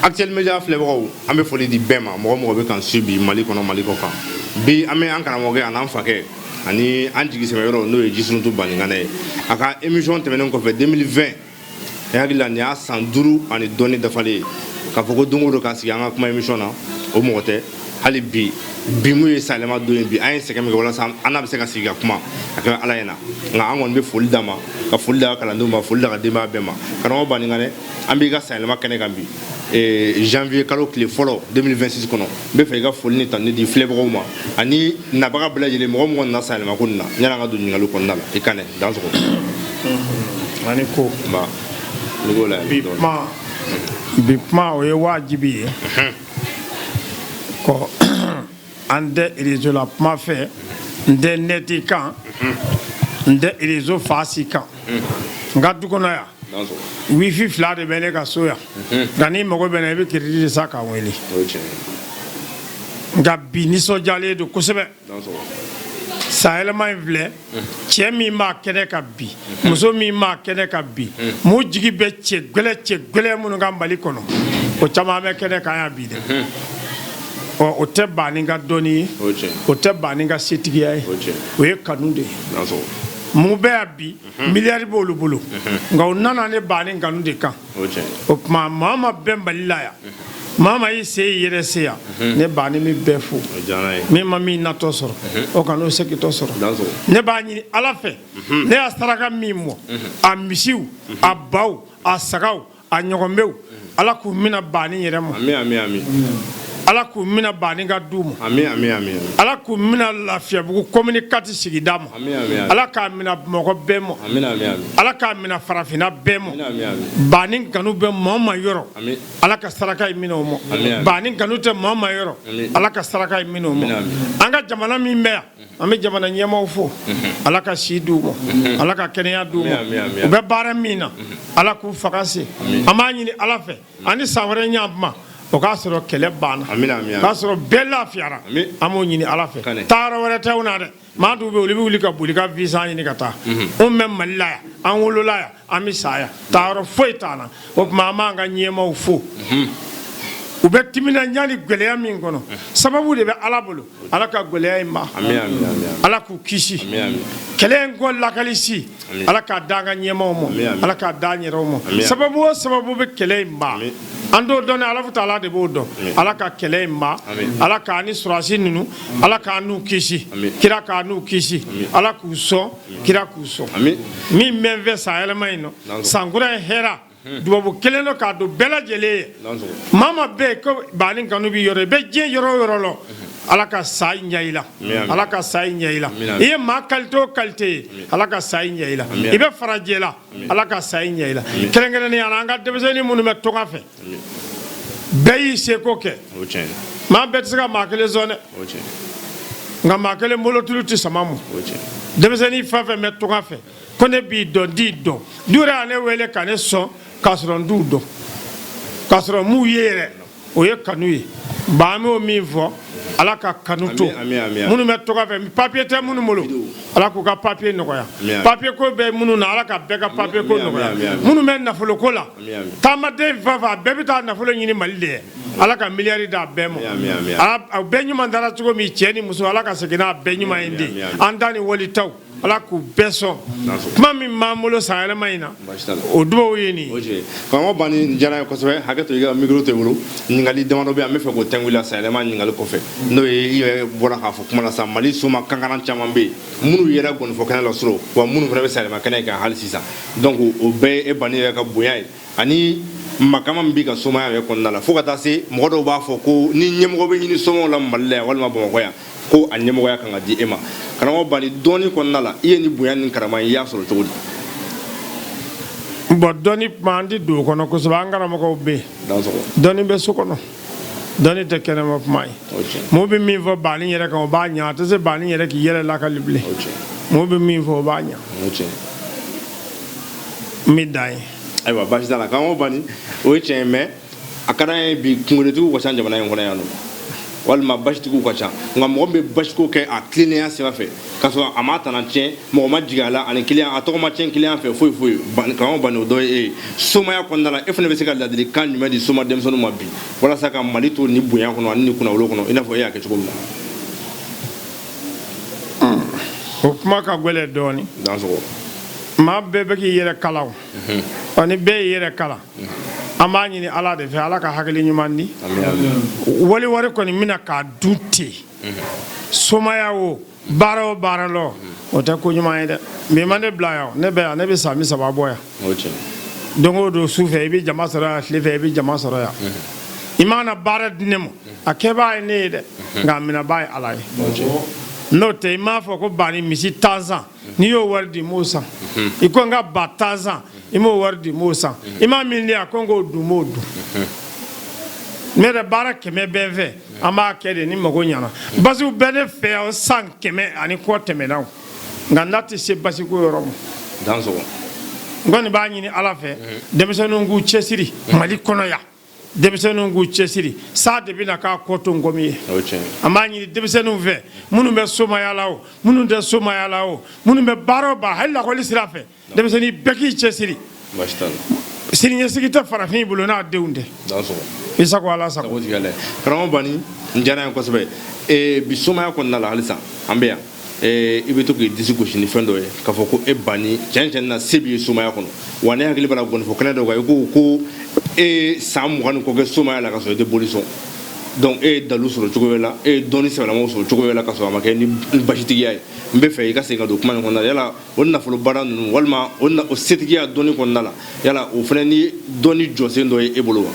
Actuel Media filɛbagaw, an bɛ foli di bɛɛ ma, mɔgɔ mɔgɔ bɛ k'an su bi Mali kɔnɔ, Mali kɔ kan. Bi an bɛ an karamɔgɔkɛ an'an fakɛ ani an jigi sɛmɛyɔrɔ, n'o ye Jisurutu Baninganɛ ye. A ka émission tɛmɛnen kɔfɛ 2020, ne hakili la nin y'a san 5 ani dɔɔni dafalen ye k'a fɔ ko don o don k'a sigi an ka kuma émission na, o mɔgɔ tɛ. Hali bi, bi mun ye sanyɛlɛma don ye, bi an ye sɛgɛn min kɛ walasa an n'a bɛ se ka sigi ka kuma, a kɛra Ala ɲɛna. Nka an kɔni bɛ foli d'a ma, ka foli d'a ka kalandenw ma, foli d'a ka denbaya bɛɛ ma. Karamɔgɔ Baninganɛ, an b'i ka sanyɛlɛma kɛnɛ kan bi, janvier kalo tile fɔlɔ 2026 kɔnɔ. N bɛ fɛ i ka foli ni tanuni di filɛbagaw ma ani nabaga bɛɛ lajɛlen, mɔgɔ mɔgɔ nana sanyɛlɛma ko nin na. Yanni an ka don ɲininkaliw kɔnɔna la, i Kanɛ, dansɔgɔ. Ani ko. Nba, ni ko la. Bi kuma, o ye wajibi ye ko an tɛ réseau la kuma fɛ, n tɛ nɛti kan, n tɛ réseau fa si kan. N ka du kɔnɔ yan, Dansɔgɔ. wifi fila de bɛ ne ka so yan, nka n'i mago bɛ n na, i bɛ crédit de san k'an wele. O ye tiɲɛ ye. Nka bi nisɔndiyalen don kosɛbɛ. Dansɔgɔ. Sanyɛlɛma in filɛ, cɛ min b'a kɛnɛ kan bi, muso min b'a kɛnɛ kan bi, mun jigi bɛ cɛ gwɛlɛ, cɛ gwɛlɛ minnu ka Mali kɔnɔ, o caman bɛ kɛnɛ kan yan bi dɛ. Ɔ, o tɛ Banni ka dɔnni ye. O ye tiɲɛ ye. O tɛ Banni ka setigiya ye. O ye tiɲɛ ye. O ye kanu de ye. Dansɔgɔ. Mun bɛ yan bi, miliyari b'olu bolo, nka u nana ne Banni kanu de kan. O ye tiɲɛ ye. O tuma, maa ma bɛn Mali la yan, maa ma y'i sen y'i yɛrɛ se yan, ne Banni bɛ bɛɛ fo. O diyara n ye. Min ma min natɔ sɔrɔ, o kan'o segintɔ sɔrɔ. Dansɔgɔ. Ne b'a ɲini Ala fɛ, ne y'a saraka min mɔ, a misiw, a baw, a sagaw, a ɲɔgɔnbɛw, Ala k'u mina Banni yɛrɛ ma. Ami, ami, ami. Ala k'u mina Banni ka du ma. Ami, ami, ami, ami. Ala k'u mina Lafiyabugu commune 4 sigida ma. Ami, ami, ami. Ala k'a mina Bamakɔ bɛɛ ma. Ami, ami, ami. Ala k'a mina farafinna bɛɛ ma. Ami, ami, ami. Banni kanu bɛ maa o maa yɔrɔ, Ami. Ala ka saraka in minɛ o ma. Ami, ami. Banni kanu tɛ maa o maa yɔrɔ, Ami. Ala ka saraka in minɛ o ma. Ami, ami. An ka jamana min bɛ yan, an bɛ jamana ɲɛmaaw fo, Ala ka si d'u ma, Ala ka kɛnɛya d'u ma. Ami, ami, ami. U bɛ baara min na, Ala k'u faga se. An b'a ɲini Ala fɛ, ani san wɛrɛ ɲan kuma, o k'a sɔrɔ kɛlɛ banna, Ami, ami, ami. k'a sɔrɔ bɛɛ lafiyara. Ami. An b'o ɲini Ala fɛ. Kane. Taayɔrɔ wɛrɛ tɛ anw na dɛ. Maa dɔw bɛ yen, olu bɛ wuli ka boli ka visa ɲini ka taa. Anw bɛ Mali la yan, an wolola yan, an bɛ sa yan, taayɔrɔ foyi t'an na. O tuma, an b'an ka ɲɛmaaw fo. U bɛ timinandiya ni gɛlɛya min kɔnɔ, sababu de bɛ Ala bolo, Ala ka gɛlɛya in ban. Ami, ami, ami, ami. Ala k'u kisi. Ami, ami. Kɛlɛ in kɔ lakalisi, Ami. Ala k'a d'an ka ɲɛmaaw ma. Ami, ami. Ala k'a d'an yɛrɛw ma. Ami, ami. Sababu o sababu bɛ kɛlɛ in ban, Ami. an t'o dɔn dɛ, Ala taala de b'o dɔn. Ami. Ala ka kɛlɛ in ban. Ami. Ala k'a ni sɔrɔdasi ninnu, Ala k'a n'u kisi. Ami. Kira k'a n'u kisi. Ala k'u sɔn, kira k'u sɔn. Ami. Min bɛ n fɛ san yɛlɛma in nɔ, Nansɔgɔ. sankura ye hɛrɛ dubabu kelen don k'a don bɛɛ lajɛlen ye. Dansɔgɔ. Maa ma bɛɛ yen ko Banni kanu b'i yɔrɔ, i bɛ diɲɛ yɔrɔ o yɔrɔ la, Ala ka sa in ɲɛ i la. Ami, ami. Ala ka sa in ɲɛ i la. Ami, ami. I ye maa qualité o qualité ye, Ala ka sa in ɲɛ i la. Ami, I bɛ farajɛ la, Ala ka sa in ɲɛ i la. Kɛrɛnkɛrɛnnenya la, an ka denmisɛnnin minnu bɛ tunga fɛ, bɛɛ y'i seko kɛ. O ye tiɲɛ ye. Maa bɛɛ tɛ se ka maa kelen sɔn dɛ. O ye tiɲɛ ye. Nka maa kelen bolotulu tɛ sama mɔ. O ye tiɲɛ ye. Denmisɛnnin fɛn fɛn bɛ tunga fɛ ko ne b'i dɔn, n t'i dɔn, du yɛrɛ y'a ne wele ka ne sɔn k'a sɔrɔ n t'u dɔn, k'a sɔrɔ m'u ye yɛrɛ, o ye kanu ye. Ba, an b'o min fɔ, Ala ka kanu to. Ami, ami, ami. Minnu bɛ tunga fɛ, papiye tɛ minnu bolo, Ala k'u ka papiye nɔgɔya. Ami, ami. Papiye ko bɛ minnu na, Ala ka bɛɛ ka papiye ko ami, ami, nɔgɔya. Ami, ami. Minnu bɛ nafolo ko la, Ami, ami. taamaden fɛn fɛn, a bɛɛ bɛ taa nafolo ɲini Mali de ye, Ala ka miliyari d'a bɛɛ ma. Ami, ami, ami. Ala, a bɛɛ ɲuman dara cogo min, cɛ ni muso, Ala ka segin n'a bɛɛ ɲuman ye. Ami, Den ami, ami. an ta ni walitaw, Ala k'u bɛɛ sɔn. Nansɔgɔ. Kuma min b'an bolo san yɛlɛma in na, Baasi t'a la. o dubaw ye nin ye. O tiɲɛ ye. Karamɔgɔ Bani, nin diyara n ye kosɛbɛ. Hakɛ to, i ka micro tɛ bolo. Ɲininkali damadɔ bɛ yen, an bɛ fɛ k'o tɛnku i la san yɛlɛma ɲininkali kɔfɛ, n'o ye i yɛrɛ bɔra k'a fɔ kuma la sisan. Mali soma kankaran caman bɛ yen minnu yɛrɛ gɔnifɔ kɛnɛ la sɔrɔ wa, minnu fana bɛ san yɛlɛma kɛnɛ kan hali sisan. Donc o bɛɛ ye e Bani yɛrɛ ka bonya ye ani makama min b'i ka somaya yɛrɛ kɔnɔna la, fo ka taa se mɔgɔ dɔw b'a fɔ ko ni ɲɛmɔgɔ bɛ ɲini somaw la Mali la yan walima Bamakɔ yan, ko a ɲɛmɔgɔya kan ka di e ma. Karamɔgɔ Bani, dɔɔni kɔnɔna la, i ye ni bonya ni karama ye, i y'a sɔrɔ cogo di? Bon, dɔnni kuma, an tɛ don o kɔnɔ kosɛbɛ, an karamɔgɔw bɛ yen. Dansɔgɔ. Dɔnni bɛ so kɔnɔ, dɔnni tɛ kɛnɛma kuma ye. O tiɲɛ. Mɔgɔ bɛ min fɔ Banni yɛrɛ kan, o b'a ɲɛ. A tɛ se Banni yɛrɛ k'i yɛrɛ lakali bilen. O tiɲɛ. Mɔgɔ bɛ min fɔ, o b'a ɲɛ. O tiɲɛ. N bɛ dan ye. Ayiwa, baasi t'a la, karamɔgɔ Bani, o ye tiɲɛ ye. Mais a ka d'an ye bi, kunkolodigiw ka ca jamana in kɔnɔ yan nɔ. walima basitigiw ka ca, nka mɔgɔ min bɛ basiko kɛ a tilennenya sira fɛ k'a sɔrɔ a m'a tana tiɲɛ, mɔgɔ ma jigin a la, ani kiliyan a tɔgɔ ma tiɲɛ kiliyan fɛ foyi foyi, karamɔgɔ Bani, o dɔ ye e ye somaya kɔnɔna la. E fana bɛ se ka ladilikan jumɛn di soma denmisɛnninw ma bi walasa ka Mali to nin bonya kɔnɔ ani nin kunnawolo kɔnɔ, i n'a fɔ e y'a kɛ cogo min na? O kuma ka gɛlɛn dɔɔnin. Dansɔgɔ. Maa bɛɛ bɛ k'i yɛrɛ kalan o, ɔ ni bɛɛ y'i yɛrɛ kalan, an b'a ɲini Ala de fɛ, Ala ka hakili ɲuman di. Wali wari kɔni mina k'a dun ten, somaya o, baara o baara lɔ, o tɛ ko ɲuman ye dɛ. Bi ma ne bila yan, ne bɛ yan, ne bɛ san 30 bɔ yan. Don o don su fɛ i bɛ jama sɔrɔ yan, tile fɛ i bɛ jama sɔrɔ yan. I mana baara di ne ma, a kɛbaa ye ne ye dɛ, nka a minɛbaa ye Ala ye. N'o tɛ, i m'a fɔ ko ba ni misi 10 san, n'i y'o wari di, n b'o san. I ko n ka ba 10 san, i m'o wari di, n b'o san. I m'a min di yan ko n k'o dun, n b'o dun. Ne yɛrɛ baara 100 bɛ n fɛ, an b'a kɛ de ni mago ɲɛna. Basiw bɛ ne fɛ yan, san 100 ani kɔ tɛmɛna o, nka n'a tɛ se basiko yɔrɔ ma. N kɔni b'a ɲini Ala fɛ, denmisɛnninw k'u cɛsiri Mali kɔnɔ yan, denmisɛnninw k'u cɛsiri, sa de bɛna k'a kɔ to nkomi ye. An b'a ɲini denmisɛnninw fɛ, minnu bɛ somaya la o, minnu tɛ somaya la o, minnu bɛ baara o baara, hali lakɔli sira fɛ, denmisɛnnin bɛɛ k'i cɛsiri. Siniɲɛsigi tɛ farafin bolo n'a denw tɛ. I sago, Ala sago. Karamɔgɔ Bani, n diyara n ye kosɛbɛ. Bi somaya kɔnɔna la, halisa an bɛ yan, i bɛ to k'i disi gosi ni fɛn dɔ ye k'a fɔ ko e Bani, tiɲɛ tiɲɛ na, se b'i ye somaya kɔnɔ. Wa ne hakili b'a la gɔnifɔ kɛnɛ dɔw kan, i ko ko e ye san 20 ni kɔ kɛ somaya la ka sɔrɔ i tɛ boli sɔn. Donc e ye dalu sɔrɔ cogo wɛrɛ la, e ye dɔnni sɛbɛlamaw sɔrɔ cogo wɛrɛ la ka sɔrɔ a ma kɛ ni basitigiya ye. N bɛ fɛ i ka segin ka don kuma in kɔnɔna la. Yala o nafolo baara ninnu walima o setigiya dɔnni kɔnɔna la, yala o fana ni dɔnni jɔsen dɔ ye e bolo wa?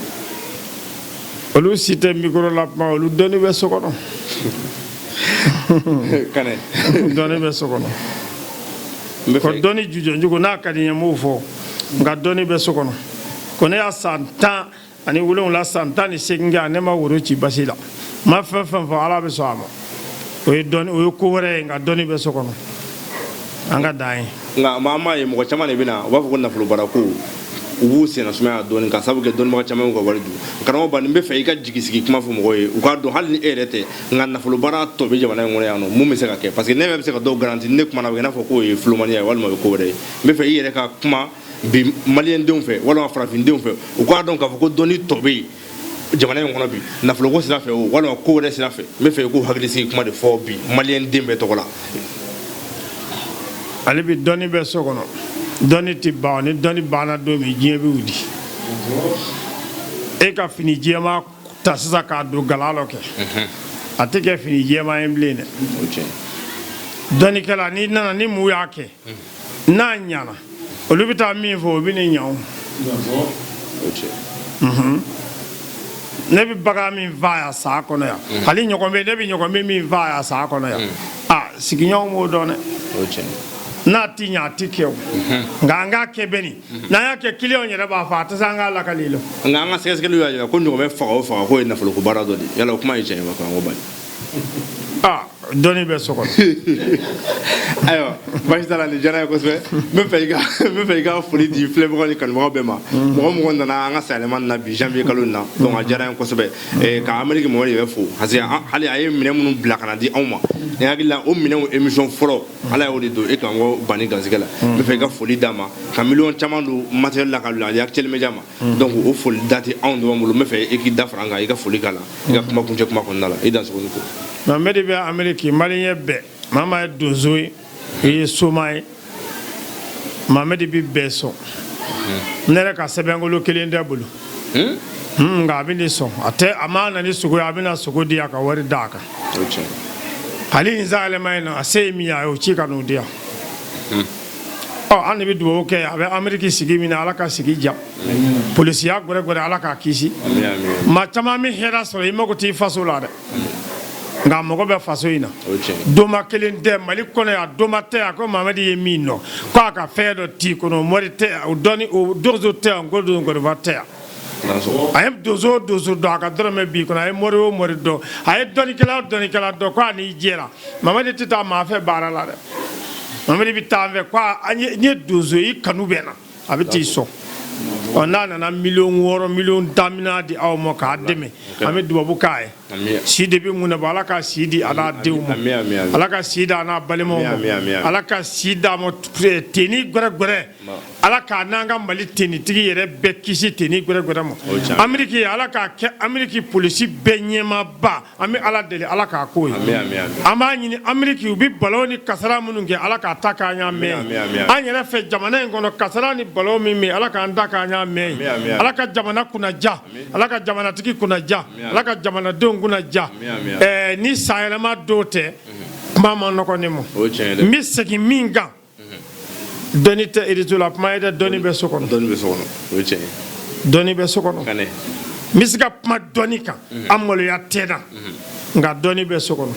Olu si tɛ micro la kuma, olu dɔnni bɛ so kɔnɔ. Kanɛ. Dɔnni bɛ so kɔnɔ. Ko dɔnni jujɔnjugu n'a ka di n ye, n b'o fɔ, nka dɔnni bɛ so kɔnɔ. Ko ne y'a san 17, san 18 kɛ, ne ma woro ci basi la, n ma fɛn fɛn fɔ, Ala bɛ sɔn a ma. O ye dɔnni, o ye ko wɛrɛ ye, nka dɔnni bɛ so kɔnɔ, an ka dan ye. Nka maa m'a ye, mɔgɔ caman de bɛ na, u b'a fɔ ko nafolo baara ko, u b'u senna sumaya dɔɔni ka sababu kɛ dɔnnibaga caman y'u ka wari dun. Karamɔgɔ Bani, n bɛ fɛ i ka jigi sigi kuma fɔ mɔgɔw ye, u k'a dɔn hali ni e yɛrɛ tɛ, nka nafolo baara tɔ bɛ jamana in kɔnɔ yan nɔ, mun bɛ se ka kɛ? Parce que ne yɛrɛ bɛ se ka dɔw garanti, ne kumana, a bɛ kɛ i n'a fɔ k'o ye filomaniya ye walima o ye ko wɛrɛ ye. N bɛ fɛ i yɛrɛ ka kuma bi maliyɛndenw fɛ walima farafindenw fɛ, u k'a dɔn k'a fɔ ko dɔnni tɔ bɛ yen jamana in kɔnɔ bi, nafoloko sira fɛ o, walima ko wɛrɛ sira fɛ. N bɛ fɛ i k'o hakili sigi kuma de fɔ bi maliyɛnden bɛɛ tɔgɔ la. Ale bi dɔnni bɛ so kɔnɔ, dɔnni tɛ ban. Ni dɔnni banna don min, diɲɛ bɛ wuli. E ka fini jɛman ta sisan k'a don gala lɔ kɛ, a tɛ kɛ fini jɛman ye bilen dɛ. Dɔnnikɛla, n'i nana ni mun y'a kɛ n'a ɲana, olu bɛ taa min fɔ, o bɛ ne ɲa o. Ne bɛ bagan min faa yan san kɔnɔ yan, hali ɲɔgɔn bɛ ne bɛ ɲɔgɔn bɛ min faa yan san kɔnɔ yan, a sigiɲɔgɔn b'o dɔn dɛ. N'a ti ɲa, a ti kɛ o, nka an k'a kɛ bɛ nin, n'an y'a kɛ, kiliyanw yɛrɛ b'a fɔ a tɛ se an k'a lakali la. Nka an ka sɛgɛsɛgɛliw y'a jira ko ɲɔgɔmɛ faga o faga, k'o ye nafoloko baara dɔ de ye. Yala o kuma ye tiɲɛ ye wa, karamɔgɔ Bani? Aa, dɔnni bɛ so kɔnɔ. Ayiwa, baasi t'a la, nin diyara n ye kosɛbɛ. N bɛ fɛ i ka foli di filɛbagaw ni kanubagaw bɛɛ ma, mɔgɔ mɔgɔ nana an ka sayɛlɛma na bi janvier kalo in na. Donc a diyara n ye kosɛbɛ ka Amérique mɔgɔ yɛrɛ fo, parce que hali a ye minɛn minnu bila ka na di anw ma, ne hakili la o minɛnw émission fɔlɔ, Ala y'o de don e karamɔgɔ Bani garisɛgɛ la. N bɛ fɛ i ka foli d'a ma, ka miliyɔn caman don matériel la ka bila di Actuel Media ma. Donc o foli da tɛ anw dɔrɔn bolo. N bɛ fɛ i k'i da fara an kan, i ka foli k'a la, i ka kuma kuncɛ kuma kɔnɔna la. I dansogo ni ko. Mamadi bɛ Ameriki, maliyɛn bɛɛ, maa maa ye donso ye, i ye soma ye, Mamadi bɛ bɛɛ sɔn. Ne yɛrɛ ka sɛbɛnkolo kelen tɛ bolo, nka a bɛ ne sɔn. A tɛ a ma na ni sogo ye, a bɛna sogo di, a ka wari d'a kan. Hali nin sayɛlɛma in na, a se ye min ye, a y'o ci ka n'o di yan. Ɔ, an de bɛ dugawu kɛ, a bɛ Ameriki sigi min na, Ala ka sigi diya. Polisiya gɛrɛgɛrɛ, Ala k'a kisi. Maa caman bɛ hɛrɛ sɔrɔ, i mago t'i faso la dɛ, nka mago bɛ faso in na. Doma kelen tɛ Mali kɔnɔ yan, doma tɛ yan ko Mamadi ye min dɔn ko a ka fɛn dɔ t'i kɔnɔ. Mori tɛ yan, o dɔnni o donso tɛ yan ko donso tɛ yan. A ye donso o donso dɔn, a ka dɔrɔmɛ b'i kɔnɔ. A ye mori o mori dɔn, a ye dɔnnikɛla o dɔnnikɛla dɔn ko a n'i jɛra. Mamadi tɛ taa maa fɛ baara la dɛ, Mamadi bɛ taa an fɛ ko n ye donso ye, i kanu bɛ n na, a bɛ t'i sɔn. Ɔ, n'a nana miliyɔn 6, miliyɔn 10 mina di aw ma k'a dɛmɛ, an bɛ dubabu k'a ye. Si de bɛ mun na bɔ, Ala ka si di a n'a denw ma. Ala ka si di a n'a balimaw ma. Ala ka si d'a ma teni gwɛrɛgwɛrɛ. Ala k'a n'an ka Mali tenitigi yɛrɛ bɛɛ kisi teni gwɛrɛgwɛrɛ ma. Ameriki, Ala k'a kɛ Ameriki polisi bɛɛ ɲɛmaaba. An bɛ Ala deli, Ala k'a k'o ye. An b'a ɲini Ameriki, u bɛ balawu ni kasara minnu kɛ, Ala k'a ta k'an y'a mɛn. An yɛrɛ fɛ jamana in kɔnɔ, kasara ni balawu min bɛ, Ala k'an ta k'an y'a mɛn. Ala ka jamana kunnaja, Ala ka jamanatigi kunnaja, Ala ka jamanadenw kunnaja. Ni sanyɛlɛma don tɛ, kuma ma nɔgɔ ne ma. N bɛ segin min kan, dɔnni tɛ réseau la kuma ye dɛ, dɔnni bɛ so kɔnɔ. Dɔnni bɛ so kɔnɔ, o ye tiɲɛ ye. Dɔnni bɛ so kɔnɔ. N bɛ se ka kuma dɔnni kan, an maloya tɛ na, nka dɔnni bɛ so kɔnɔ.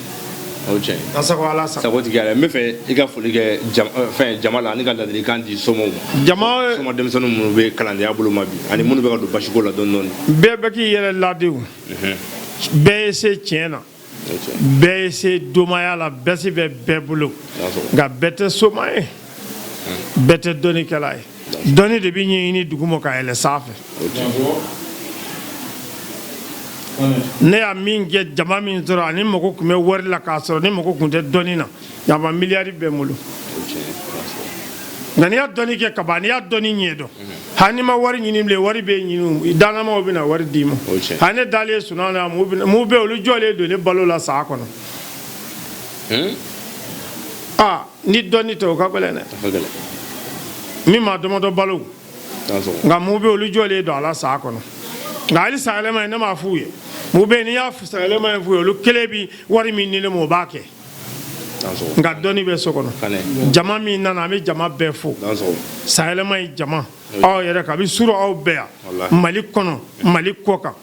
O ye tiɲɛ ye. An sago, Ala sago. Sago tigi yɛrɛ, n bɛ fɛ i ka foli kɛ fɛn jama la ani ka ladilikan di somaw ma. Jama. Soma denmisɛnnin minnu bɛ kalandenya bolo ma bi ani minnu bɛ ka don basiko la dɔɔni dɔɔni. Bɛɛ bɛ k'i yɛrɛ ladi o. Bɛɛ ye se tiɲɛ na, bɛɛ ye se domaya la, bɛsi bɛ bɛɛ bolo, nka bɛɛ tɛ soma ye, bɛɛ tɛ dɔnnikɛla ye. Dɔnni de bɛ ɲɛɲini duguma ka yɛlɛ sanfɛ. Ne y'a min kɛ, jama min sɔrɔ ani mako tun bɛ wari la k'a sɔrɔ ni mako tun tɛ dɔnni na, jama miliyari bɛ n bolo. Nka n'i y'a dɔnni kɛ kaban, n'i y'a dɔnni ɲɛdɔn, hali n'i ma wari ɲini bilen, wari bɛ ɲini, dannamaw bɛna wari d'i ma. Hali ne dalen sunɔgɔ la, mun bɛ olu jɔlen don ne balo la saa kɔnɔ. Aa, ni dɔnni tɛ, o ka gɛlɛn dɛ. Min ma dɔmɔdɔ balo, nka mun bɛ olu jɔlen don a la saa kɔnɔ. Nka hali sanyɛlɛma in, ne m'a f'u ye. Mun bɛ yen, n'i y'a sanyɛlɛma in f'u ye, olu kelen bi wari min di ne ma, o b'a kɛ. Nka dɔnni bɛ so kɔnɔ. Jama min nana, an bɛ jama bɛɛ fo. Sanyɛlɛma ye jama aw yɛrɛ kabi surɔ, aw bɛɛ yan Mali kɔnɔ, Mali kɔ kan,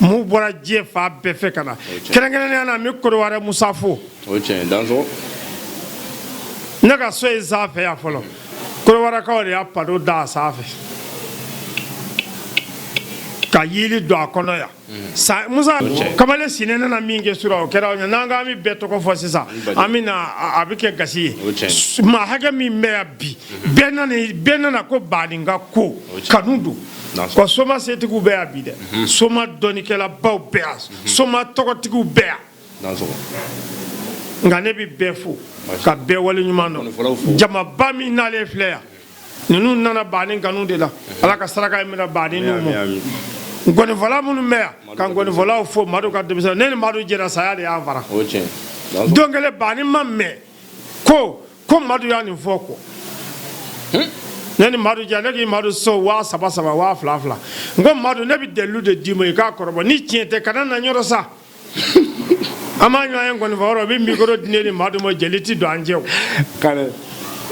mun bɔra diɲɛ fan bɛɛ fɛ ka na, kɛrɛnkɛrɛnnenya na, an bɛ Kɔdiwari Musa fo. Ne ka so in sanfɛ yan fɔlɔ, Kɔdiwarikaw de y'a panneau da a sanfɛ ka yeli don a kɔnɔ yan. Musa kamalen sinɛ nana min kɛ surɔ, o kɛra aw ɲɛ. N'an k'an bɛ bɛɛ tɔgɔ fɔ sisan, an bɛ na, a bɛ kɛ gasi ye. Maa hakɛ min bɛ yan bi, bɛɛ nana ko Baninka ko kanu don wa. Soma setigiw bɛ yan bi dɛ, soma dɔnnikɛlabaw bɛ yan, soma tɔgɔtigiw bɛ yan. Nka ne bɛ bɛɛ fo ka bɛɛ waleɲuman dɔn. Jamaba min nalen filɛ yan, ninnu nana Banin kanu de la. Ala ka saraka in minɛ Banin n'u ma. Nkɔnifɔla minnu bɛ yan, ka nkɔnifɔlaw fo. Madu ka denmisɛnnin, ne ni Madu jɛra, saya de y'an fara. Don kelen, Banin ma mɛn ko Madu y'a nin fɔ kɔ. Ne ni Madu jɛ, ne k'i Madu so 3000 saba, 2000 fila. N ko Madu, ne bɛ dalilu de d'i ma, i k'a kɔrɔbɔ. Ni tiɲɛ tɛ, kana na yɔrɔ sa. An b'a ɲɔgɔn ye nkɔnifɔ yɔrɔ, u bɛ micro di ne ni Madu ma, jeli ti don an cɛ o.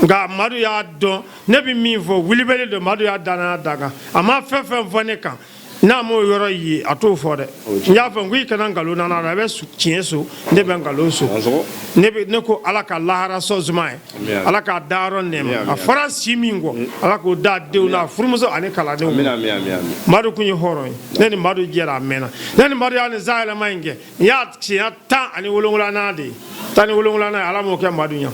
Nka Madu y'a dɔn ne bɛ min fɔ, wulibali don. Madu y'a danaya da kan, a ma fɛn fɛn fɔ ne kan, n'a m'o yɔrɔ ye, a t'o fɔ dɛ. N y'a fɔ n ko i kana nkalon na, a bɛ tiɲɛ so, ne bɛ nkalon so. Ne ko Ala ka lahara sɔn suma ye, Ala k'a dayɔrɔ nɛɛma. A fɔra si min kɔ, Ala k'o da denw n'a furumuso ani kalandenw. Madu kun ye hɔrɔn ye. Ne ni Madu jɛra, a mɛnna. Ne ni Madu y'a nin sanyɛlɛma in kɛ, n y'a siɲɛ 17nan de ye, 17nan ye. Ala m'o kɛ Madu ɲɛ.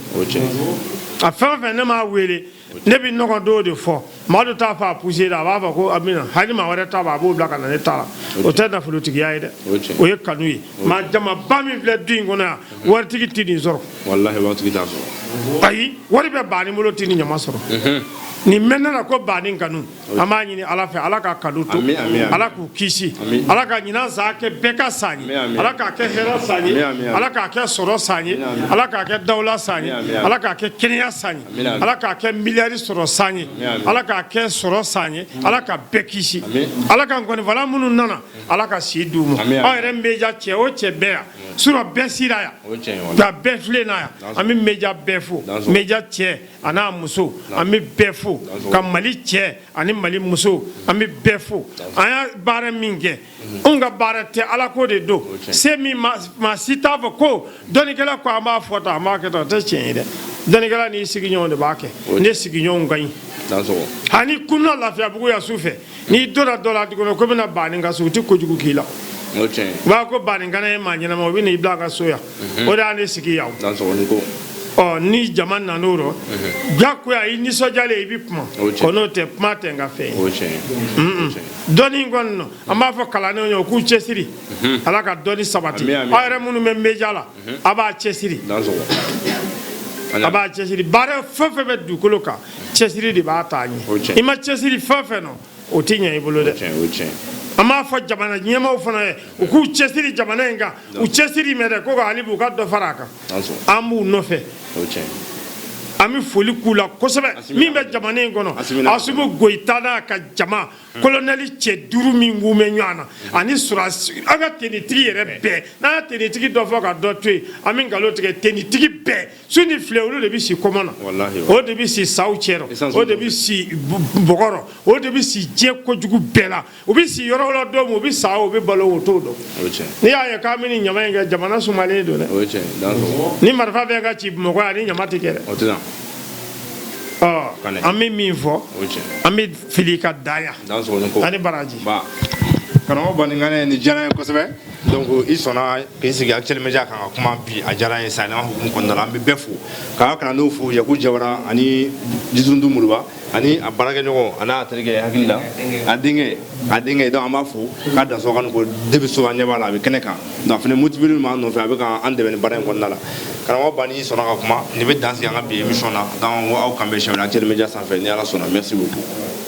A fɛn o fɛn ne m'a wele, ne bɛ ɲɔgɔn dɔw de fɔ. Madu t'a fɔ a poussé la, a b'a fɔ ko a bɛna. Hali maa wɛrɛ ta b'a, a b'o bila ka na ne ta la. O tɛ nafolotigiya ye dɛ, o ye kanu ye. Maa jamaba min filɛ du in kɔnɔ yan, waritigi tɛ nin sɔrɔ. Walahi, waritigi t'a sɔrɔ. Ayi, wari bɛ Banin bolo, tɛ nin ɲama sɔrɔ. Nin mɛn nana ko Banin kanu. An b'a ɲini Ala fɛ, Ala ka kanu to, Ala k'u kisi, Ala ka ɲinan san kɛ bɛɛ ka san ye, Ala k'a kɛ hɛrɛ san ye, Ala k'a kɛ sɔrɔ san ye, Ala k'a kɛ dawula san ye, Ala k'a kɛ kɛnɛya san ye, Ala k'a kɛ miliyari sɔrɔ san ye, Ala k'a kɛ sɔrɔ san ye, Ala ka bɛɛ kisi, Ala ka nkɔnifɔla minnu nana, Ala ka si d'u ma. Aw yɛrɛ média cɛ o cɛ bɛɛ yan surɔ, bɛɛ sira yan, nka bɛɛ filɛ na yan. An bɛ média bɛɛ fo, média cɛ a n'a muso, an bɛ bɛɛ fo, ka Mali cɛ ani Mali muso, an bɛ bɛɛ fo. An y'a baara min kɛ, anw ka baara tɛ, Ala ko de don. Se min maa si t'a fɔ ko dɔnnikɛla ko an b'a fɔ tan, an b'a kɛ tan, o tɛ tiɲɛ ye dɛ. Dɔnnikɛla n'i sigiɲɔgɔn de b'a kɛ. Ne sigiɲɔgɔnw ka ɲi. Ani kunna Lafiyabugu yan su fɛ, n'i donna dɔ la kɔnɔ ko bɛna Banin ka so, u tɛ kojugu k'i la. U b'a ko Banin kana ye maa ɲɛnama, u bɛ n'i bila a ka so yan. O de y'an sigi yan. Ɔ, ni jama nan'o rɔ, diyagoya i nisɔndiyalen i bɛ kuma. O tiɲɛ. O n'o tɛ, kuma tɛ n ka fɛn ye. O ye tiɲɛ ye, o ye tiɲɛ ye. Dɔnni in kɔni nɔ, an b'a fɔ kalandenw ye u k'u cɛsiri, Ala ka dɔnni sabati. Ami, ami. Aw yɛrɛ minnu bɛ média la, a b'a cɛsiri. Dansɔgɔ. A b'a cɛsiri. Baara fɛn fɛn bɛ dugukolo kan, cɛsiri de b'a taa O ɲɛ. tiɲɛ. I ma cɛsiri fɛn fɛn nɔ, o tɛ ɲɛ i bolo dɛ. Tiɲɛ, o ye tiɲɛ ye. An b'a fɔ jamana ɲɛmaaw fana ye, u k'u cɛsiri jamana in kan, u cɛsiri mɛ dɛ, ko ka hali bi u ka dɔ fara a kan. Dansɔgɔ. An b'u nɔfɛ. O ye tiɲɛ ye. An bɛ foli k'u la kosɛbɛ. Asimi. Min bɛ jamana in kɔnɔ, Asimi na- Asimi Goyita n'a ka jama, kolonɛli cɛ duuru min k'u bɛ ɲɔgɔn na, ani sɔrɔdasi, an ka tenitigi yɛrɛ bɛɛ, n'an ka tenitigi dɔ fɔ ka dɔ to yen, an bɛ nkalon tigɛ. Tenitigi bɛɛ, su ni file, olu de bɛ si kɔmɔ na. Walahi. O de bɛ si saw cɛ Essence. rɔ, o de bɛ si bɔgɔ rɔ, o de bɛ si diɲɛ kojugu bɛɛ la. U bɛ si yɔrɔ la don min, u bɛ sa o, u bɛ balo o, t'o dɔn. O ye tiɲɛ ye. N'i y'a ye k'an bɛ nin ɲama in kɛ, jamana sumalen don dɛ. O ye tiɲɛ ye, dansɔgɔ. Ni marifa bɛ ka ci Bamakɔ yan, ni ɲama tɛ kɛ dɛ. O tɛ na. Ɔ, Kanɛ. an bɛ min fɔ, O ye tiɲɛ ye. an bɛ fili ka da yan. Dansɔgɔ ni ko. Ani baraji. Ba karamɔgɔ Baninkanɛ, nin diyara n ye kosɛbɛ. Donc i sɔnna k'i sigi Actuel Media kan ka kuma bi, a diyara n ye. Sayɛlɛma hukumu kɔnɔna la, an bɛ bɛɛ fo, k'an ka kalandenw fo, Yaku Jawara ani Jisuntu Moriba ani a baarakɛɲɔgɔn a n'a terikɛ hakili la, a denkɛ. Donc an b'a fo k'a dansɔgɔ ka ko depuis so, an ɲɛ b'a la, a bɛ kɛnɛ kan. Donc a fana motivé don an nɔfɛ, a bɛ k'an dɛmɛ ni baara in kɔnɔna la. Karamɔgɔ Bani sɔnna ka kuma, nin bɛ dan sigi an ka bi émission na. Donc aw kan bɛn siɲɛ wɛrɛ Actuel Media sanfɛ, ni Ala sɔnna. Merci beaucoup.